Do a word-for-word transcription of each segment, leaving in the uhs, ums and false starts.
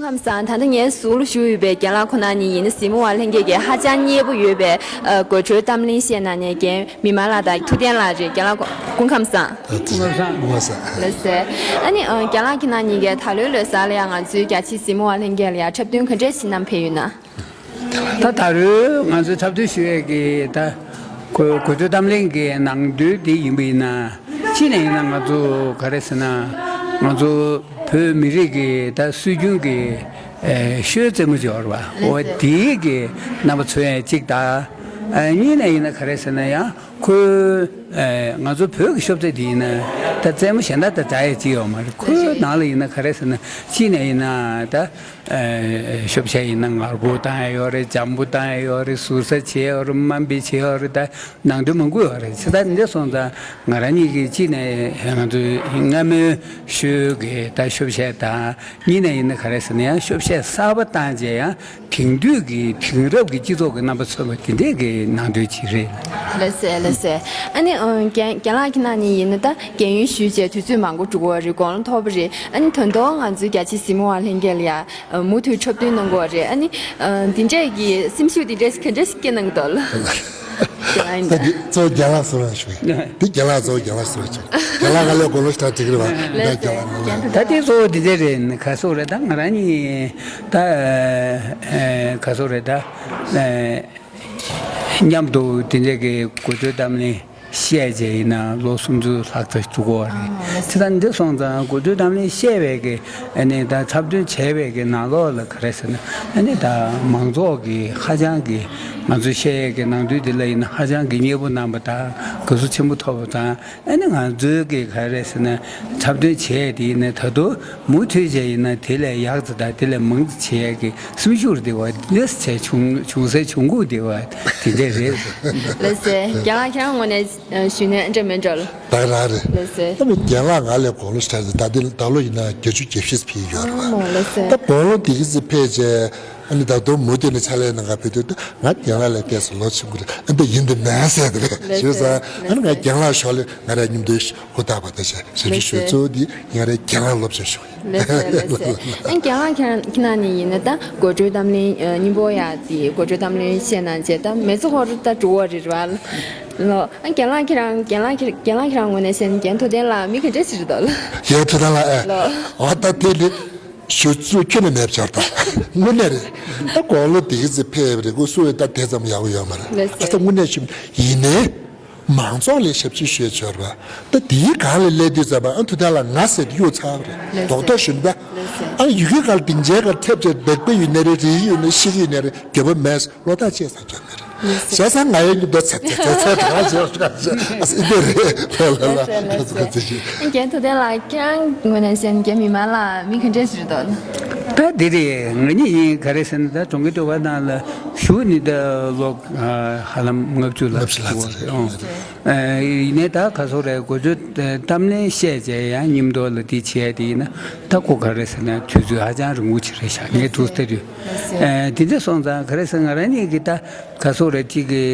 སྐུ་ཁམས་བཟང་། ད་ལྟ་ངའི་ཟུར་ལ་བཞུགས་ཡོད་པའི་རྒན་ལགས་ཁོ་ན་གཉིས་ཡིན་ན་གཟིགས་མོ་བ་ལྷན་རྒྱས་ཀྱིས་ཧ་ཅང་མཉེས་པོ་ཡོད་པའི་ཨ་དགོད་བྲོའི་གཏམ་གླེང་བཤད་གནང་མཁན་རྒན་མི་མང་ལགས་དང་ཐུབ་བསྟན་ལགས་རེད། རྒན་ལགས་སྐུ་ཁམས་བཟང་། སྐུ་ཁམས་བཟང་། ལགས་སོ། ཨ་ནི་ཨ་རྒན་ལགས་ཁྱེད་རྣམ་གཉིས་ཀས་ད་ལོའི་ལོ་གསར་ལ་ཡང་ང་ཚོའི་རྒྱ་ཆེའི་གཟིགས་མོ་བ་ལྷན་རྒྱས་ལ་ཡང་འཁྲབ་སྟོན་ག་འདྲས་ཞིག་གནང་ཕེབས་ཡོད་ན། ད་ད་རེས་ང་ཚོས་འཁྲབ་སྟོན་ཞུ་ཡས་ཀྱི་ད་གོ་དགོད་བྲོའི་གཏམ་གླེང་གི་ནང་དོན་དེ་ཡིན་པ་ཡིན་ན། གཅིག་ནས་ཡིན་ན་ང་ཚོ་ག་རེ་ཟེར་ན། ང་ཚོ་བོད་མི་རིགས་ཀྱི་ད་སྲོལ་རྒྱུན་གྱི་ཨེ་ཤོ་རྩེད་མོ་ཅིག་ཡོད་རེད་པ། འོ་དེའི་གི་རྣམ་པ་མཚོན་ཡས་གཅིག་དང་། ཨ་གཉིས་ནས་ཡིན་ན་ག་རེ་ཟེར་ན་ཡང་ཁོའི་ཨེ་ང་ཚོ་བོད་ཀྱི་ཤོ་རྩེད་དེ་ཡིན་ན་ད་རྩེད་མོ་གཞན་དག་དང་འདྲ་ཡས་ཅིག་ཡོད་མ་རེད། ཁོའི་ནང་ལ་ཡིན་ན་ག་རེ་ཟེར་ན་གཅིག་ནས་ཡིན་ན་ད། ཨ་ཤོབ་ཤ་ཡིན་ན་ངར་པོ་བཏང་ཡ་ཡོད་རེད། འཇམ་པོ་བཏང་ཡ་ཡོད་རེད། ཟུར་ཟ་བྱེད་ཡ་ཡོད་རེད། དམའ་འབེབས་བྱེད་ཡ་ཡོད་རེད། ད་ནང་དོན་མང་པོ་ཡོད་རེད། བྱས་ཙང་འདི་སོང་ཙང་ང་རང་ཉིད་ཀྱིས་གཅིག་ནས་ང་ཚོའི་སྔ་མོའི་ཤོའི་གི་ད་ཤོབ་ཤ་དང་། གཉིས་ནས་ཡིན་ན་ག་རེ་ཟེར་ན་ཡང་ཤོབ་ཤ་གསར་པ་བཏང་རྗེས་ཡང་དེང་དུས་ཀྱི་དེང་རབས་ཀྱི་སྤྱི་ཚོགས་ཀྱི་རྣམ་པ་མཚོན་པ་དེ་འདྲས་ཀྱི་ནང་དོན་ཅིག་རེད། ལགས་སོ་ལགས་སོ། ཨ་ནི་ཨ་རྒན་རྒན་ལགས་ཁྱེད་རྣམ་གཉིས་ཡིན་ན་ད་རྒན་ཡོལ་ཞུས་རྗེས་དུས་ཚོད་མང་པོ་འགྲོ་གི་ཡོད་རེད། དགུང་ལོ་མཐོ་པོ་རེད། ཨ་ནི་ད་དུང་ང་ཚོའི་རྒྱ་ཆེའི་གཟིགས་མོ་བ་ལྷན་རྒྱས་ལ་ཡ། ཨ་མུ་མཐུད་འཁྲབ་སྟོན་གནང་དགོས་རེད། ཨ་ནི་ཨ་འདི་འདྲས་ཀྱི་སེམས་ཤུགས་འདི་འདྲས་ག་འདྲས་སྐྱེ་གནང་གི་འདུག་ལགས། ད་འདི་གཙོ་བོ་རྒན་ལགས་གསུང་རོགས་ཞུ། འདི་རྒན་ལགས་གཙོ་བོ་རྒན་ལགས་གསུང་རོགས་ཞུ། རྒན་ལགས་ང་ལས་དགུང་ལོ་ཞེ་དྲག་འགྲིག་གི་རེད་པ། ལགས་སོ། རྒན་ལགས་ལགས། ད་འདི་གཙོ་བོ་འདི་འདྲས་རེད། ག་སོག་རེད། ད་ང་རང་གཉིས་ད་ཨ་ག་སོག་རེད། ད་ཨ་མཉམ་དུ་འདི་འདྲས་ཀྱི་དགོད་བྲོའི་གཏམ་གླེང་བཤད་རྗེས་ཡིན་ན་ལོ་སུམ་ཅུ་ལྷག་ཙམ་འགྲོ་གི་ཡོད་རེད། ཨ་ལགས་སོ། བྱས་ཙང་འདི་སོང་ཙང་དགོད་བྲོའི་གཏམ་གླེང་བཤད་པའི་གི་ཨ་ནི་ད་འཁྲབ་སྟོན་བྱས་པའི་གི་ནང་ལོགས་ལ་ག་རེ་ཟེར་ན། ཨ་ནི་ད་མང་ཚོགས་ཀྱི་ཧ་ཅང་གི་ང་ཚོ་བཤད་ཡས་ཀྱི་ནང་དོན་འདི་ལ་ཡིན་ན་ཧ་ཅང་གི་མཉེས་པོ་གནང་པ་དང་དགའ་བསུ་ཆེན་པོ་ཐོབ་པ་དང་། ཨ་ནི་ང་ཚོའི་གི་ག་རེ་ཟེར་ན་འཁྲབ་སྟོན་བྱས་དེ་ཡིན་ན་ད་དུང་མུ་མཐུད་བྱས་ཡིན་ན་དེ་ལས་ཡག་ཙམ་དང་དེ་ལས་མང་ཙམ་བྱེད་ཡས་ཀྱི་སེམས་ཤུགས་དེ་བ་ལས་བྱས་བྱུང་བྱུང་སའི་བྱུང་ཁུངས་དེ་བ་དེ་འདྲས་རེད། ལགས་སོ། རྒན་ལགས་ཁྱེད་རང་ངོས་ནས་ཨ་ཞུས་ན་འདྲ་མི་འདྲ་ལ། ད་ག་རང་རེད། ལགས་སོ། ད་མི་རྒན་ལགས་ང་ལས་དགུང་ལོ་ཞེ་དྲག་རེད། ད་ལྟ་ད་ལོ་ཡིན་ན་བརྒྱད་ཅུ་གྱ་བཞི་ཕེབས་ཡོད་རེད་པ། ཨ་མོ་ལགས་སོ། ད་དགུང་ལོ་དེ་གི་ཙི་ཕེབས་རྗེས་ཨ་ནི་ད་དུང་མུ་མཐུད་ནས་ཕྱག་ལས་གནང་ག་ཕེབས་དུས་ད་ང་རྒན་ལགས་ལས་ཏོག་ཙམ་ལོ་ཆེན་པོ་རེད། ཨ་ནི་ད་ཡིན་དུ་མེད་ཟེར་དེ་རེད། ལགས་སོ། ཞུས་ཙང་ཨ་ནི་ང་རྒན་ལགས་ཞོར་ལ་ང་རང་མཉམ་དུ་ཧུར་ཐག་པ་ད་བྱས་ཞབས་ཞུ་ཞུ། གཙོ་བོ་དེ་ང་རང་རྒན་ལགས་སློབ་སྦྱོང་ཞུ། ལགས་སོ་ལགས་སོ། ཨ་རྒན་ལགས་ཁྱེད་རང་ཁྱེད་རྣམ་གཉིས་ཡིན་ན་ད་དགོད་བྲོའི་གཏམ་གླེང་ཨ་སྙིང་པོ་ཡ་དེ་དགོད་བྲོའི་གཏམ་གླེང་བཤད་གནང་རྗེས་ད་མི་ཚེ་ཧོར་ད་འགྲོ་བ་རེད་ར་ལོ། ཨ་རྒན་ལགས་ཁྱེད་རང་རྒན་ལགས་ཁྱེད་རྒན་ལགས་ཁྱེད་རང་ངོས་ནས་བཤད་ན་རྒན་ཐུབ་བསྟན་ལགས་མི་ག་འདྲས་ཞིག་རེད་འདུག་ལགས། རྒན་ཐུབ་བསྟན་ལགས་ཨེ། ལོ། ཨ་ད་དེ་ལས་ཞུ་ཚུལ་ཁྱོན་ནས་མེད་པ་ཆགས་ད། དངོས་གནས་རེད། ད་དགུང་ལོ་དེ་གི་ཙི་ཕེབས་རེད། སྐུ་གཟུགས་ད་དེ་ཙམ་ཡག་པོ་ཡོད་མ་རེད། ལགས་སོ། ཨ་ད་དངོས་གནས་ཞུ་ཡིན་ནའི། མང་ཚོགས་ལ་ཞབས་ཕྱི་ཞུས་ཆོག་རེད་པ། ད་དེའི་སྒང་ལ་སླེབས་དུས་ཙམ་པ་ཨ་ཐུབ་བསྟན་ལགས་ང་ཟེར་དུས་གཡུག་ཚར་བ་རེད། ལགས་སོ། རྡོག་རྡོག་ཞུ་ན་ད། ལགས་སོ། ཨ་ཡི་གེ་སྒང་ལ་སྡིངས་ཆའི་སྒང་ལ་ཐེབས་བྱས་འབེག་པ་ཡོད་ནའི་རེད། རིལ་གྱིས་ཡོད་ནའི་ཤེལ་གྱིས་ཡོད་ནའི་རེད། འགྱོད་པ་མེད། བློ་ཐག་བཅད་ཚར་ཆོག་ནའི་རེད། ལགས་སོ། བྱས་ཙང་ང་ཡང་མཉམ་དུ་ཚད་ཚད་ཚད་ཚད་གང་བྱས་ཨ་འདི་རེད། ལགས་ལགས་ལགས། ལགས་སོ་ལགས་སོ། ཨ་རྒན་ཐུབ་བསྟན་ལགས་ཁྱེད་རང་ངོས་ནས་བཤད་ན་རྒན་མི་མང་ལ་མི་ག་འདྲས་ཞིག་རེད་འདུག་ད་འདི་རེད། ང་གཉིས་ཡིན་ག་རེ་ཟེར་ན་ད་གྲོང་ཁྱེར་སྡོད་སྒར་ནང་ལ་བཞུགས་ནས་ད་ལོ་ཧ་ལམ་ལྔ་བཅུ་ལ་ལྔ་བཅུ་ལྷག་ཙམ་རེད། ཨོ། ལགས་སོ། ཨ་ཡིན་ནའི་ད་ག་སོག་རེད། དགོད་བྲོའི་གཏམ་གླེང་བཤད་བྱས་ཡང་མཉམ་དུ་ལ་འདི་བྱས་དེ་ཡིན་ན་ད་ཁོ་ག་རེ་ཟེར་ན་དུས་ཚོད་ཧ་ཅང་རིང་པོ་ཅིག་རེད་ཤག་ངས་འདུག་ལྟ་དུས། ལགས་སོ། ཨ་དེ་འདྲ་སོང་ཙང་ག་རེ་ཟེར་ང་རང་ཉིད་ཀྱིས་ད་ག་སོག་རེད་ཅིག་གི་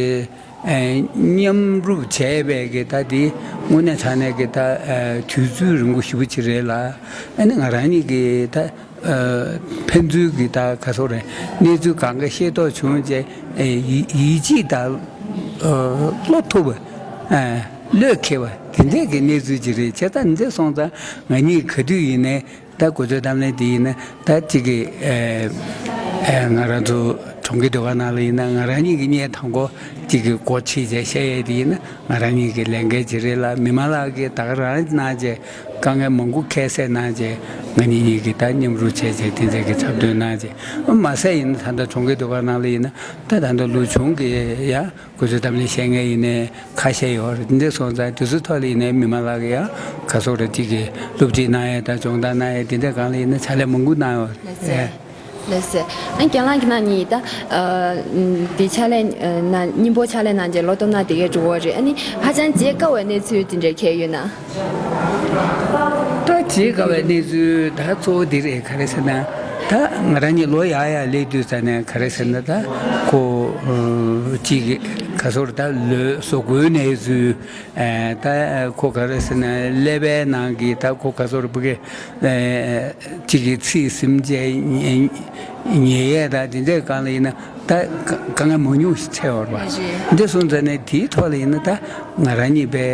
ཨ་མཉམ་རུབ་བྱས་པའི་གི་ད་དེ་དངོས་གནས་དྲང་གནས་ཀྱི་ད་ཨ་དུས་ཚོད་རིང་པོ་ཞེ་པོ་ཅིག་རེད་ལ། ཨ་ནི་ང་རང་ཉིད་ཀྱིས་ད། ཨ་ཕན་ཚུན་གྱི་ད་ག་སོག་རེད། གནས་ཚུལ་གང་ག་ཤེས་རྟོགས་བྱུང་རྗེས་ཨེ་ཡིད་ཡིད་ཆེས་དང་ཨ་བློ་ཐུབ་པ། ཨ་བློས་འཁེལ་བ་དེ་འདྲས་ཀྱི་གནས་ཚུལ་ཅིག་རེད། བྱས་ཙང་འདི་སོང་ཙང་ང་གཉིས་ག་དུས་ཡིན་ནའི་ད་དགོད་བྲོའི་གཏམ་གླེང་དེ་ཡིན་ན་ད་གཅིག་གི་ཨེ་ཨེ་ང་རང་ཚོ་གྲོང་ཁྱེར་སྡོད་སྒར་ནང་ལ་ཡིན་ན་ང་རང་ཉིད་ཀྱི་བརྙན་དང་པོ་གཅིག་གི་སྒོ་ཕྱེ་བྱས་བཤད་ཡས་དེ་ཡིན་ན། ང་རང་ཉིད་ཀྱི་ལས་འགན་ཅིག་རེད་ལ། མི་མང་ལགས་ཀྱིས་ད་ག་རང་གནང་རྗེས་དཀའ་ངལ་མང་པོ་ཁྱད་བསད་གནང་རྗེས་ང་གཉིས་གཉིས་ཀྱིས་ད་མཉམ་རུབ་བྱས་རྗེས་དེ་འདྲ་གི་འཁྲབ་སྟོན་གནང་རྗེས་མ་ཟད་ཡིན་ན་ད་ལྟ་གྲོང་ཁྱེར་སྡོད་སྒར་ནང་ལ་ཡིན་ན་ད་ད་ལྟ་ལོ་ཆུང་གི་ཡང་དགོད་བྲོའི་གཏམ་གླེང་བཤད་མཁན་ཡིན་ནའི་ཁ་ཤས་ཡོད་རེད། དེ་འདྲ་སོང་ཙང་དེ་ཚོའི་ཐོག་ལ་ཡིན་ནའི་མི་མང་ལགས་ཀྱིས་ཡང་ག་སོག་རེད་ཅིག་གིས་སློབ་ཁྲིད་གནང་ཡས་དང་སྦྱོང་བརྡར་གནང་ཡས་དེ་འདྲ་སྒང་ལ་ཡིན་ན་ཕྱག་ལས་མང་པོ་གནང་ཡོད་རེད། ལགས་སོ། ཨ་རྒན་ལགས་ཁྱེད་རྣམ་གཉིས་ད་ཨ་འདི་ཕྱག་ལས་ཨ་ན་སྙིང་པོ་ཕྱག་ལས་གནང་རྗེས་ལོ་སྟོང་ཕྲག་དེ་གའི་འགྲོ་གི་རེད། ཨ་ནི་ཧ་ཅང་བརྗེད་དཀའ་བའི་གནས་ཚུལ་དེ་འདྲ་གང་ཡོད་ན། ད་བརྗེད་དཀའ་བའི་གནས་ཚུལ་ད་གཙོ་བོ་འདི་རེད། ག་རེ་ཟེར་ན་ད་ང་རང་གཉིས་ལོ་ཡར་ཡར་སླེབས་དུས་ཙ་ནས་ག་རེ་ཟེར་ན་ད་ཁོ་ཨ་གཅིག་ ག་ཚོད་ད་ལོས་བཟོ་དགོས་ནས་ཚུལ། ད་ཁོ་ག་རེ་ཟེར་ན་ཀླད་པའི་ནང་གི་ད་ཁོ་ག་ཚོད་ཕ་གི་གཅིག་གི་ཚིག་ཟིན་བྱས་ཉན་ཡས་ད་དེ་འདྲའི་སྒང་ལ་ཡིན་ན་ད་དཀའ་ངལ་མང་ཉུང་ཞིག་འཕྲད་ཡོད་རེད་པ། འདི་སོང་ཙང་ནས་དེའི་ཐོག་ལ་ཡིན་ན་ད་ང་རང་གཉིས་པའི་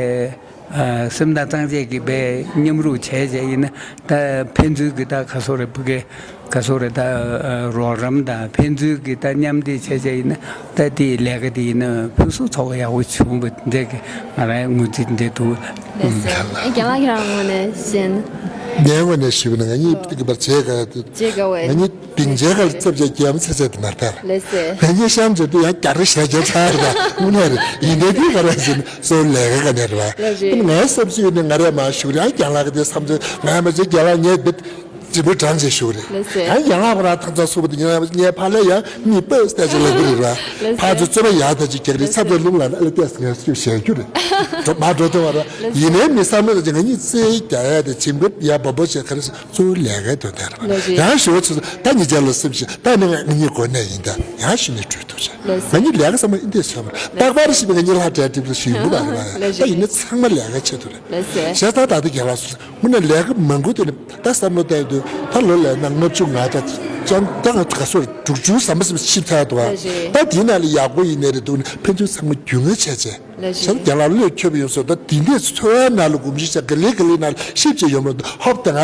སེམས་ཐག་གཙང་བཅད་ཀྱིས་པའི་མཉམ་རུབ་བྱས་བྱས་ཡིན་ན་ད་ཕན་ཚུན་གྱི་ད་ག་ཚོད་རེད་ཕ་གི་ག་ཚོད་རེད་ད། རོགས་རམ་དང་ཕན་ཚུན་གྱི་ད་མཉམ་འདེགས་བྱས་བྱས་ཡིན་ན་ད་དེའི་ལས་ཀ་དེ་ཡིན་ན་ཕུན་སུམ་ཚོགས་པ་ཡག་པོ་བྱུང་བ་འདྲ་གི་ང་རང་ངོས་འཛིན་འདྲ་འདུག་ལགས་སོ། ཨ་རྒན་ལགས་ཁྱེད་རང་ངོས་ནས་བཤད་ན། ངའི་ངོས་ནས་ཞུས་པ་ན་ང་གཉིས་ཀྱི་བར་བྱེད་དགའ་བྱེད་དགའ་བའི་ང་གཉིས་སྡིངས་ཆའི་ཁར་རྩེབ་བྱས་རྒྱ་མཚར་ཚད་དུ་མར་ཕེབས། ལགས་སོ། ང་གཉིས་གཤམ་འཇོག་དུས་ཡང་རྒྱ་རི་ཞལ་རྒྱ་ཚར་རེད་པ། དངོས་གནས་རེད། ཡིན་ནའི་དེ་ག་རེ་ཟེར་ན་གཙོ་བོ་ལས་ཀ་ག་ནས་རེད་པ། ལགས་རེད། ངའི་བསམ་ཚུལ་ནི་ང་རས་མར་ཞུ་རེད། ཡང་རྒན་ལགས་ཀྱི་དེ་བསམ་ཚུལ་ང་མ་ཚོའི་རྒན་ལགས་ངས་འདི་འཇིམ་པོ་གྲངས་ཅན་ཞུ་རེད། ལགས་སོ། ཡང་ཡང་ལགས་ཁོ་རང་ཐང་ཚང་སུ་བ་དེ་ཉིན་ངའི་ཕ་ལས་ཡང་མི་སྤོས་སྟེ་ཅིག་ལབ་གི་རེད་པ། ལགས་སོ། ཕ་ཚོ་རྩོད་པ་ཡག་ཐག་ཅིག་རྒྱག་རེད། ཚབ་ཚ་ལུག་ལ་ཨ་ལ་ཏེས་ངས་སྐྱོ་བཤད་རྒྱུ་རེད། འགྲོ་མ་འགྲོ་དོ་བ་ར། ལགས་སོ། ཡིན་ནའི་མི་བསམ་བློ་དང་ཅིག་ང་གཉིས་རྩེ་རྒྱག་ཡ་དེ་ཇིམ་གི་ཡ་བོ་བོ་བྱས་ག་རེ་གཙོ་བོ་ལས་ཀའི་དོན་དག་རེད་པ། ལགས་སོ། ཡང་ཞུ་བ་ཚོ་ད་ཉིན་ཆ་ལ་སེམས་ཤིག་ད་ནི་ང་གཉིས་གོ་གནས་ཡིན་ད་ཡང་ཞུ་ནས་གྲོས་ཐུབ་ཆེ། ལགས་སོ། ང་གཉིས་ལས་ཀ་བསམ་བློ་ཨིན་དེ་བསམ་རྟག་པར་ཞིག་ང་གཉིས་ལྷ་གྲལ་གྲིབ་ཏུ་ཞུ་ཡོང་གི་མ་རེད་པ། ལགས་སོ། ད་ཡིན་ན་ཚང་མ་ལས་ཀ་ཆེད་དུ་རེད། ལགས་སོ། བྱས་ཙང་ད་ལྟ་རྒན་ལགས་སུ་དངོས་གནས་ལས་ཀ་མང་པོ་དེ་ནི་ད་བསམ་བློ་བཏང་དུས་ད་ལོ་ལས་ན་ལྔ་བཅུ་ང་གྲངས་ཀྱང་ད་ང་ག་སོར་དྲུག་ཅུ་ཟམ་པ་ཟིམ་ཞིབ་ཚར་འདུག་བ། ད་དེའི་ནང་ལ་ཡག་པོ་ཡིན་ནའི་རེད་འདུག་ནི་ཕན་ཚུན་ཚང་མ་རྒྱུས་མངའ་བྱས་བྱས། ལགས་སོ། བྱས་ཙང་རྒན་ལགས་བློས་འཁྱོལ་བ་ཡོང་སོང་། ད་དེ་འདྲས་འཚོ་བའི་ནང་ལ་གོམས་གཤིས་བྱས་ག་ལེ་ག་ལེ་ནང་ལ་ཞིབ་ཅིག་ཡོང་མ་འདུག་ཧོབ་ད་ང་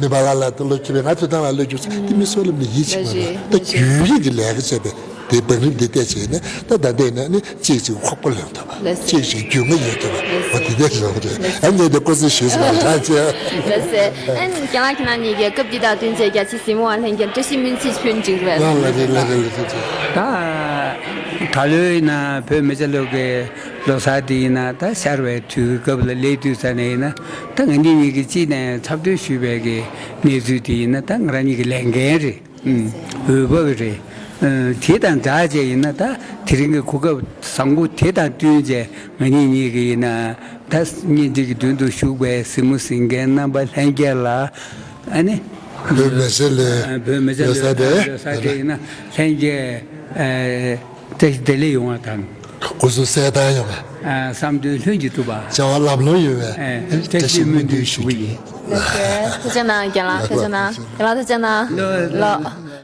མི་བ་ལ་ལ་ད་བློས་འཁྱོལ་བས་ང་ཚོ་ཏང་ལ་བློས་འཁྱོལ་སོང་། དེ་མི་སོ་ལམ་ནས་ཡིད་ཆེས་མ་རེད། ད་རྒྱུན་རིང་གི་ལས་ཀ་བྱས་པས། དེ་བང་རིམ་འདི་བལྟས་བྱས་ནས་ད་ད་ལྟའི་ནང་ནི་གཅིག་གཅིག་ཁོག་པ་ལོན་ཐུབ་པ། ལགས་སོ། གཅིག་གཅིག་རྒྱུས་མངའ་ཡོད་ཐུབ་པ། ལགས་སོ། འོ་དེ་འདྲ་ཞིག་རེད། ཨ་ནི་དེ་ཀོ་ཚོད་ཞུས་སོང་བ་ཐག་བཅད། ལགས་སོ། ཨ་ནི་རྒན་ལགས་ཁྱེད་རང་གཉིས་ཀྱིས་སྐབས་འདི་དང་བསྟུན་བྱས་རྒྱ་ཆེའི་གཟིགས་མོ་བ་ལྷན་རྒྱས་བཀྲ་ཤིས་སྨོན་ཚིག་ཕུལ་འཇིགས་རེད། ལགས་ལགས་རེད་ལགས་རེད་ལགས་རེད། ད་ད་ལོའི་ནང་བོད་མི་སྐྱ་ལོག་གི་ལོ་གསར་དེ་ཡིན་ན་ད་ཤར་བའི་དུས་སྐབས་ལ་སླེབས་དུས་ཙ་ནས་ཡིན་ན་ད་ང་གཉིས་གཉིས་ཀྱིས་གཅིག་ནས་འཁྲབ་སྟོན་ཞུས་པའི་གི་གནས་ཚུལ་དེ་ཡིན་ན་ད་ང་རང་གཉིས་ཀྱི་ལས་འགན་རེད། འོས་བབ་རེད། དེ་དང་སྦྲགས་བྱས་ཡིན་ན་ད་དེ་རིང་གི་གོ་སྐབས་བཟང་པོ་དེ་དང་བསྟུན་བྱས་ང་གཉིས་གཉིས་ཀྱི་ཡིན་ན་ད་བརྙན་འཕྲིན་གྱི་མདུན་དུ་བཞུགས་པའི་གཟིགས་མོ་གཟིགས་མཁན་རྣམ་པ་ལྷན་རྒྱས་ལ་ཨ་ནི་བོད་མི་སེར་ལས་བོད་མི་སེར་ལོ་གསར་དེ་ལོ་གསར་དེ་ཡིན་ན་ལྷན་རྒྱས་བཀྲ་ཤིས་བདེ་ལེགས་ཡོང་བ་དང་། སྐུ་གཟུགས་གསལ་ཐང་ཡོང་བ། བསམ་དོན་ལྷུན་གྱིས་གྲུབ་པ། བྱ་བ་ལམ་ལྷོང་ཡོང་བའི་བཀྲ་ཤིས་སྨོན་འདུན་ཞུ་གི་ཡིན། ལགས་སོ། ཐུགས་རྗེ་གནང་རྒན་ལགས། ཐུགས་རྗེ་གནང་རྒན་ལགས། ཐུགས་རྗེ་གནང་། ལོ།